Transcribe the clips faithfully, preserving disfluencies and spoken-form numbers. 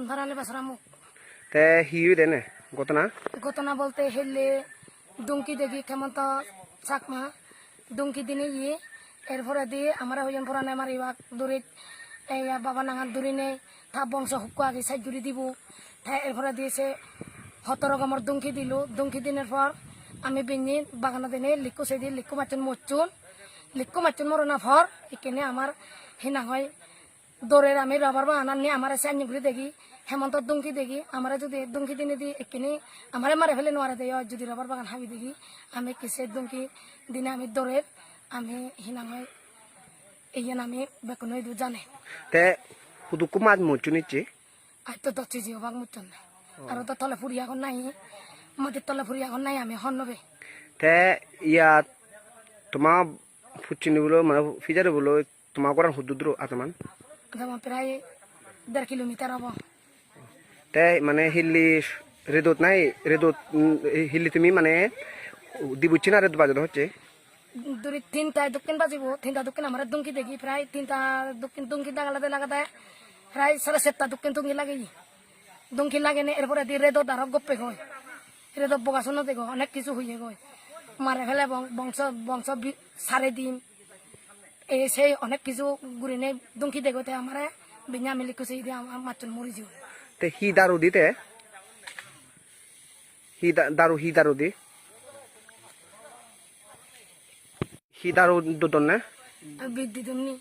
Parale Basramuk. Te hi oide ne ghotona? Ghotona bolte helle dumki degi Hemanta Chakma, dumki dinei ye. Er poredi amare hoyon porane maribak durit, ei baba nangan durinei ta bongso hukko agi sej guri dibo. Te er poredi se hoto rokomor dumki dilo, dumki diner por ami binne baganot ene likku sedi, likku macchun mocchun, likku macchun morona por ekkene amar hinang hoi dorer ami rubber bagan anni amare se anni guri degi, Hemonto dumki degi, amare judi dumki dinedi ekkene amare mare fele no pare de, judi rubber bagan habi degi, ami ekke se dumki dine ami dorer, ami hinang hoi iyen ami bekkuno idu jane. Te hudukko maj mocchun icche? Aaj to dosh kg obak mocchonde. Aro to tole puri agon nahi, madir tole puri agon nahi ami hobor no pei. Te iyat toma pucchini bulo, mane pijari bulo toma goran huddur duro adaman? Adaman prai der kilometer obo. Te mane hilli redot nahi, redot, mm, hilli tumi mane di bujje na ret bajedon hocche? Duri tinta dokken bajibo, tinta dokken amare dumki degi, prai tinta dokken dumki dagalade lagade prai sare satta dokken dumki lageye. Dumki lagene er poredi redot aro goppe goi. Redot boga sono dego, onek hissu hoye goi. Mare felebong, bongso, bongso bi-, sare dim. Ei sei onek hissu gurine dumki dego te amare binne ami likku sei di amar macchun mori jeyon. Te hi daru di te? Hi da-, daru, hi daru di? Hi daru dodon ne? Bid didonni.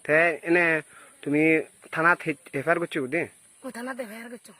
Te ene tumi thanat he-, F I R goccho goi de? O thanat F I R goccho.